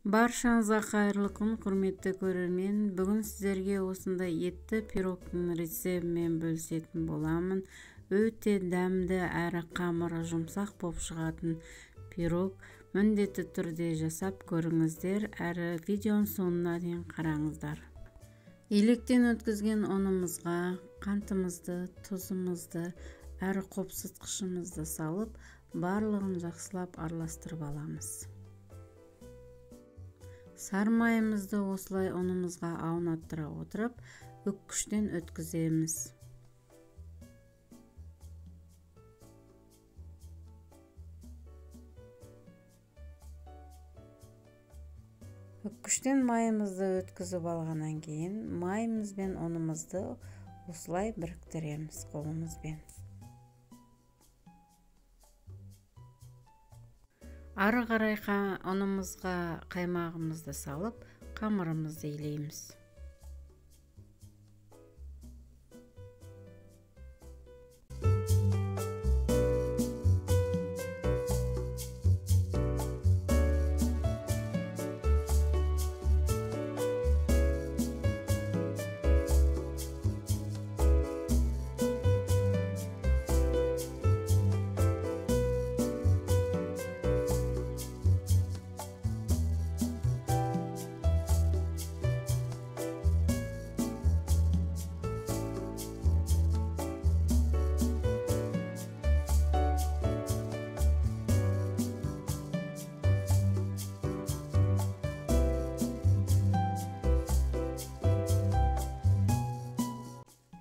Баршаңызға қайырлы күн, құрметті көрермен. Бүгін сіздерге осындай етті пирогтың рецептімен бөлісетін боламын. Өте дәмді әрі қамыры жұмсақ болып шығатын пирог. Міндетті түрде жасап көріңіздер, әрі видеоның соңына дейін қараңыздар. Електен өткізген ұнымызға қантымызды, тұзымызды, әрі қопсытқышымызды салып, барлығын жақсылап араластырып аламыз. Сары майымызды осылай ұнымызға аунаттыра отырып, үккіштен өткіземіз. Үккіштен майымызды өткізіп алғаннан кейін майымыз бен ұнымызды осылай біріктіреміз қолымызбен. Ары қарай ұнымызға қаймағымызды салып, қамырымызды илейміз.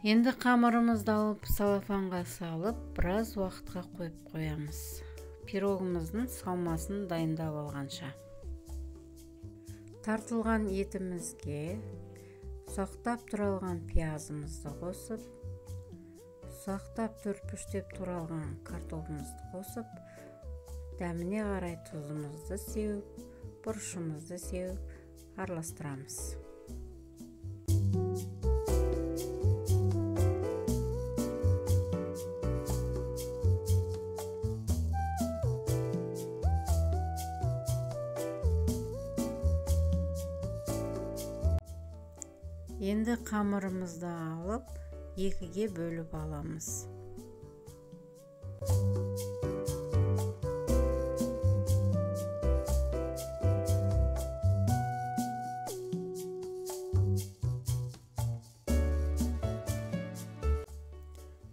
Енді қамырымызды алып салафанға салып, біраз уақытқа қойып қоямыз. Пирогымыздың салмасын дайындап алғанша. Тартылған етімізге ұсақтап туралған пиязымызды қосып, ұсақтап төртбұрыштеп туралған картопымызды қосып, дәміне қарай тұзымызды сеуіп, бұрышымызды сеуіп араластырамыз. Енді қамырымызды алып, екіге бөліп аламыз.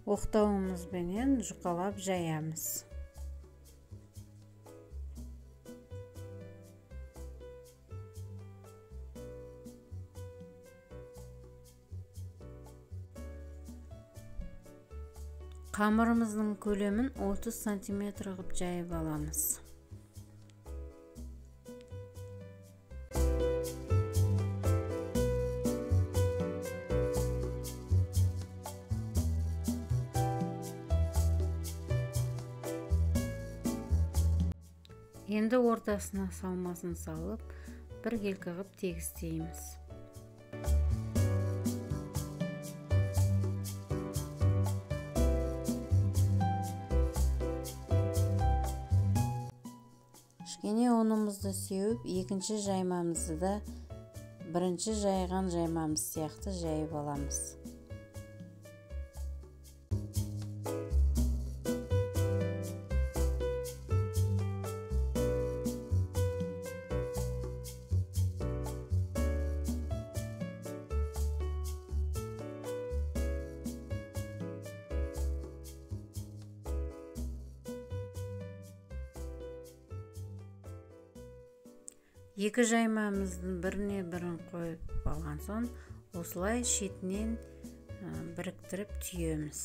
Оқтауымызбенен жұқалап жаямыз. Қамырымыздың көлемін 30 сантиметр қылып жайып аламыз. Енді ортасына салмасын салып, біркелкі қылып тегістейміз. Кішкене ұнымызды сеуіп, екінші жаймамызды да бірінші жайған жаймамыз сияқты жайып аламыз. Екі жаймамыздың біріне бірін қойып алған соң, осылай шетінен біріктіріп түйеміз.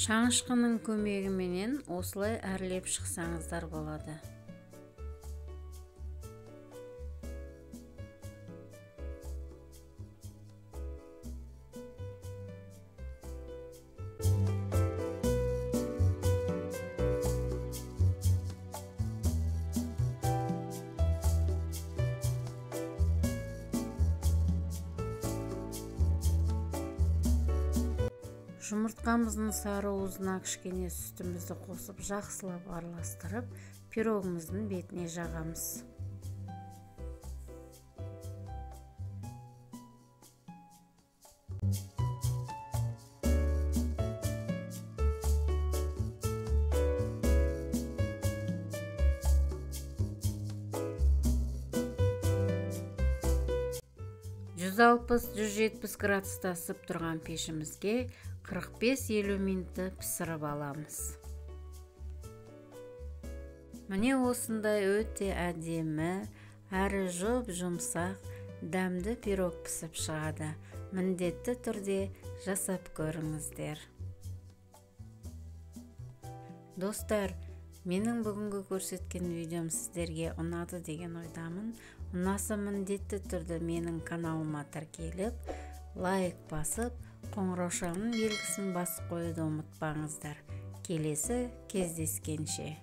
Шанышқының көмегіменен осылай әрлеп шықсаңыздар болады. Жұмыртқамыздың сары уызына кішкене сүтімізді қосып жақсылап араластырып, пирогымыздың бетіне жағамыз. 160-170 градуста ысып тұрған пешімізге 45-50 минутты пісіріп аламыз. Міне осындай өте әдемі, әрі жұп-жұмсақ, дәмді пирог пісіп шығады. Міндетті түрде жасап көріңіздер. Достар, менің бүгінгі көрсеткен видеом сіздерге ұнады деген ойдамын. Ұнаса міндетті түрде менің каналыма тіркеліп, лайк басып, қоңыраушаның белгісін басып қоюды ұмытпаңыздар. Келесі кездескенше.